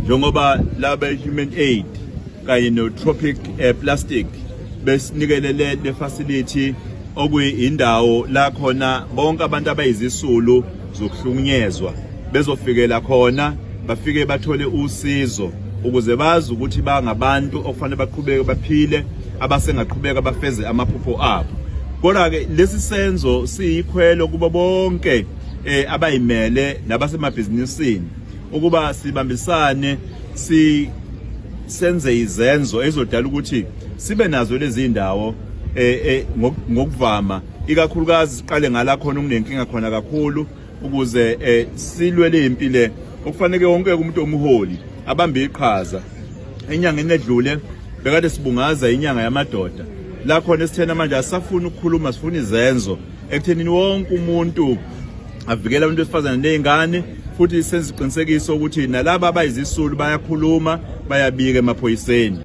Njengoba laba Human Aid kanye no Tropic Plastic besinikelele le facility, okuyindawo la khona bonke abantu abayizisulu zokuhlukunyezwa bezofikela khona, bafike bathole usizo ukuze bazi ukuthi bangabantu okufanele baqhubeke baphile, abasengaqhubeka bafeze amaphupho abo. Kodwa-ke lesi senzo siyikhwelo kubo bonke abayimele nabasemabhizinisini ukuba sibambisane, si senze izenzo ezodala ukuthi sibe nazo lezi ndawo ngokuvama, ikakhulukazi siqale ngala khona okunenkinga khona kakhulu, ukuze silwele impi le okufanele wonke umuntu omholi abambe iqhaza. Enyangeni edlule bekade sibungaza inyanga yamadoda, la khona esithena manje asisafuni ukukhuluma, sifuna izenzo ekuthenini wonke umuntu avikele abantu besifazane nezingane, futhi senze iqinisekiso ukuthi nalaba abayizisulu bayakhuluma, bayabika emaphoyiseni.